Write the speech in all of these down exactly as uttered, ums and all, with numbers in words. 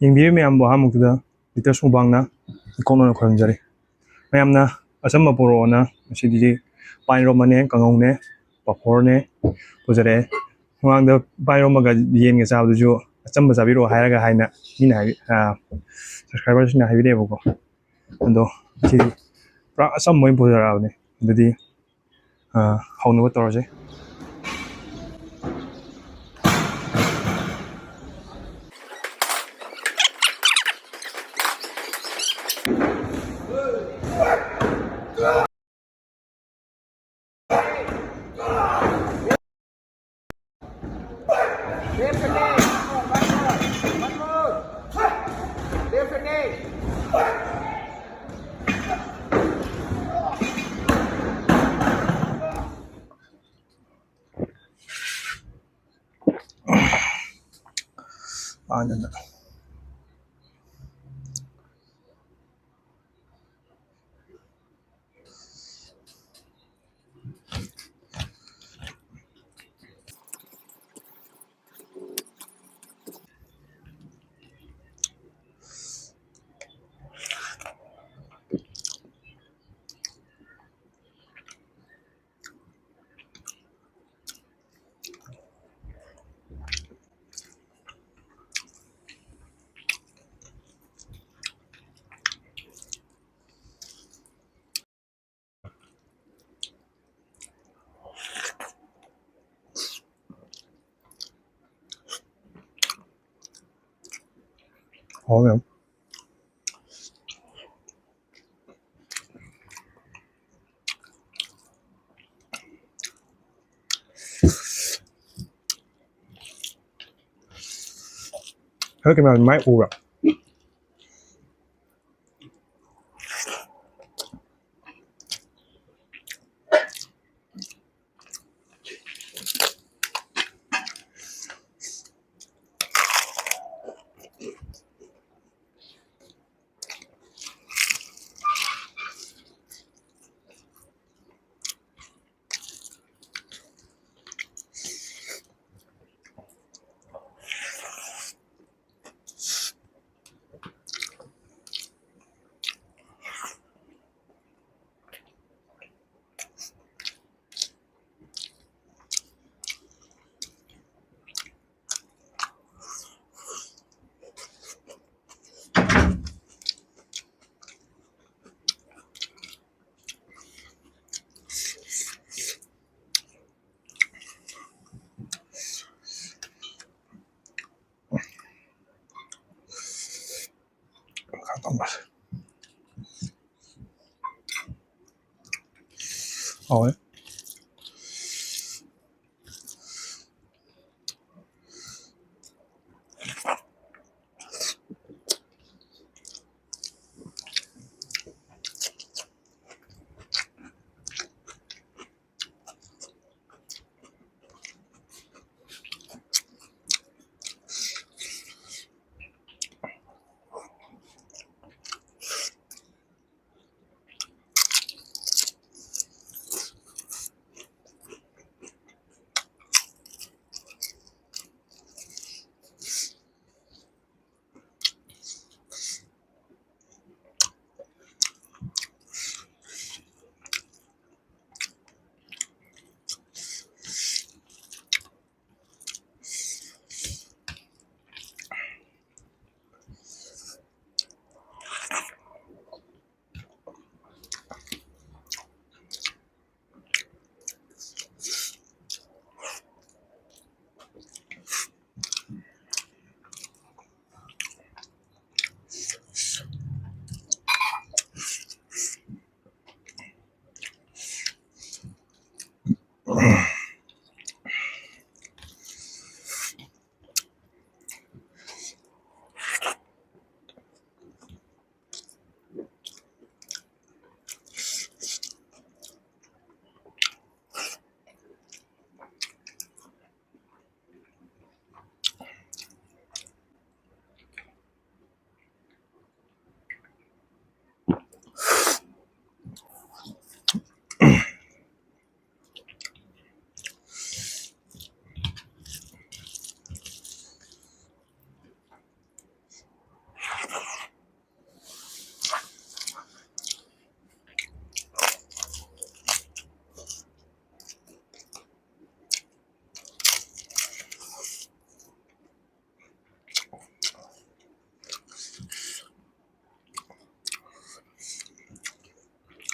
ꯌꯦꯡꯕꯤꯔꯤꯕ ꯃꯌꯥꯝꯕꯨ ꯑꯍꯥꯟꯕꯃꯛꯇꯗ ꯂꯤꯇꯔ ꯁꯨꯡꯕꯥꯡꯅ ꯏꯀꯣꯛꯅꯅ ꯈꯨꯔꯨꯝꯖꯔꯤ꯫ ꯃꯌꯥꯝꯅ ꯑꯆꯝꯕ ꯄꯨꯔꯛꯑꯣꯅ ꯉꯁꯤꯗꯤ ꯄꯥꯟ ꯏꯔꯣꯝꯕꯅꯦ, ꯀꯥꯡꯉꯧꯅꯦ, ꯄꯥꯐꯣꯔꯅꯦ ꯄꯨꯖꯔꯛꯑꯦ꯫ ꯃꯃꯥꯡꯗ ꯄꯥꯟ ꯏꯔꯣꯝꯕꯒ ꯌꯦꯟꯒ ꯆꯥꯕꯗꯨꯁꯨ ꯑꯆꯝꯕ ꯆꯥꯕꯤꯔꯛꯑꯣ ꯍꯥꯏꯔꯒ ꯍꯥꯏꯅ ꯃꯤꯅ ꯍꯥꯏꯕꯤ-, ꯑ, subscriberꯁꯤꯡꯅ ꯍꯥꯏꯕꯤꯔꯛꯑꯦꯕꯀꯣ꯫ ꯑꯗꯣ ꯉꯁꯤꯗꯤ ꯄꯨꯔꯥ ꯑꯆꯝꯕ ꯑꯣꯏꯅ ꯄꯨꯖꯔꯛꯑꯕꯅꯦ꯫ ꯑꯗꯨꯗꯤ ꯑ, ꯍꯧꯅꯕ ꯇꯧꯔꯁꯦ꯫ Left and right. One more. One more. Left and right. ꯄꯥꯟꯗꯅ꯫ ꯍꯥꯎꯋꯦ ꯌꯥꯝ꯫ ꯍꯟꯗꯛꯀꯤ ꯃꯌꯥꯝꯁꯦ ꯃꯥꯏ ꯎꯕ꯭ꯔꯥ? ꯍꯥꯎꯋꯦ꯫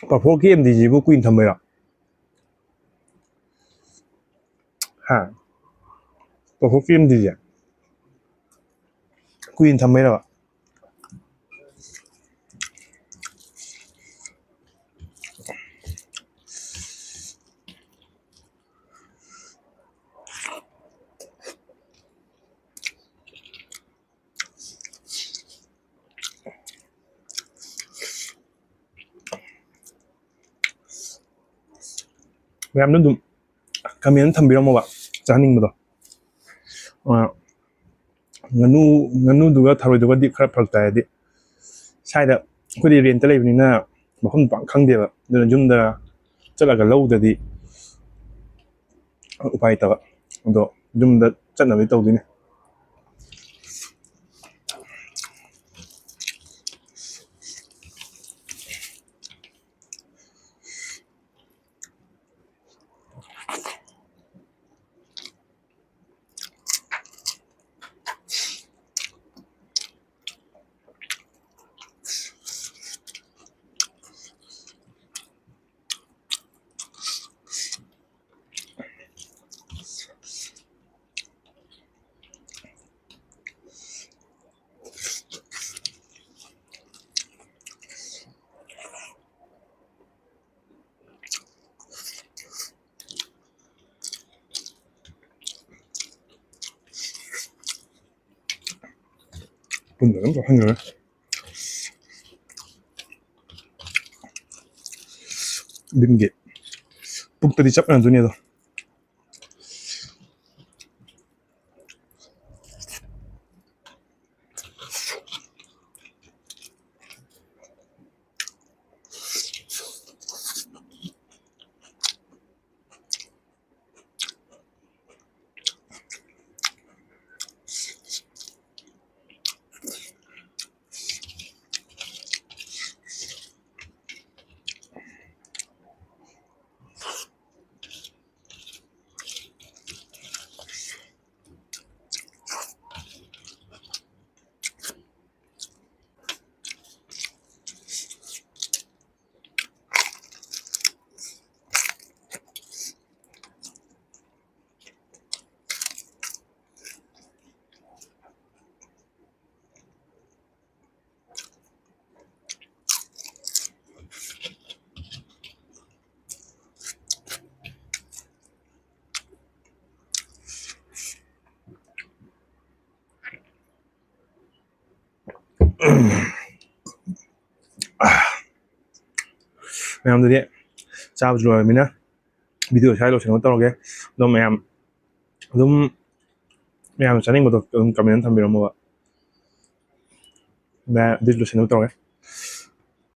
ꯄꯥꯐꯣꯔ ꯀꯦ ꯑꯦꯝ ꯗꯤꯁꯤꯕꯨ ꯀꯨꯏꯅ ꯊꯝꯕꯩꯔꯣ? ꯍꯥ? ꯄꯥꯐꯣꯔ ꯀꯦ ꯑꯦꯝ ꯗꯤꯁꯦ ꯀꯨꯏꯅ ꯊꯝꯕꯩꯔꯕ? ꯃꯌꯥꯝꯅ ꯑꯗꯨꯝ ꯀꯃꯦꯟ ꯊꯝꯕꯤꯔꯝꯃꯣꯕ, ꯆꯥꯅꯤꯡꯕꯗꯣ꯫ ꯑ, ꯉꯥꯅꯨ, ꯉꯥꯅꯨꯗꯨꯒ ꯊꯔꯣꯏꯗꯨꯒꯗꯤ ꯈꯔ ꯐꯔꯛ ꯇꯥꯏ, ꯍꯥꯏꯗꯤ ꯁ꯭ꯋꯥꯏꯗ ꯑꯩꯈꯣꯏꯗꯤ ꯔꯦꯟꯇ ꯂꯩꯕꯅꯤꯅ ꯃꯐꯝ ꯄꯥꯛ ꯈꯪꯗꯦꯕ, ꯑꯗꯨꯅ ꯌꯨꯝꯗ ꯆꯠꯂꯒ ꯂꯧꯗꯗꯤ ꯎꯄꯥꯏ ꯂꯩꯇꯕ꯫ ꯑꯗꯣ ꯌꯨꯝꯗ ꯆꯠꯅꯕꯗꯤ ꯇꯧꯗꯣꯏꯅꯦ꯫ ꯄꯨꯟꯅ ꯑꯗꯨꯝ ꯆꯥꯁꯤꯟꯈ꯭ꯔꯦ꯫ ꯚꯤꯝꯒꯤ ꯄꯨꯛꯇꯗꯤ ꯆꯞ ꯃꯥꯟꯅꯗꯣꯏꯅꯦ ꯑꯗꯣ꯫ ꯃꯌꯥꯝꯗꯨꯗꯤ ꯆꯥꯕꯁꯨ ꯂꯣꯏꯔꯕꯅꯤꯅ ꯚꯤꯗꯤꯑꯣ ꯁ꯭ꯋꯥꯏ ꯂꯣꯏꯁꯤꯟꯅꯕ ꯇꯧꯔꯒꯦ꯫ ꯑꯗꯣ ꯃꯌꯥꯝ ꯑꯗꯨꯝ ꯃꯌꯥꯝ ꯆꯥꯅꯤꯡꯕꯗꯣ ꯑꯗꯨꯝ ꯀꯃꯦꯟ ꯊꯝꯕꯤꯔꯝꯃꯣꯕ꯫ ꯃꯌꯥꯝ ꯑꯗꯨ ꯂꯣꯏꯁꯤꯟꯅꯕ ꯇꯧꯔꯒꯦ꯫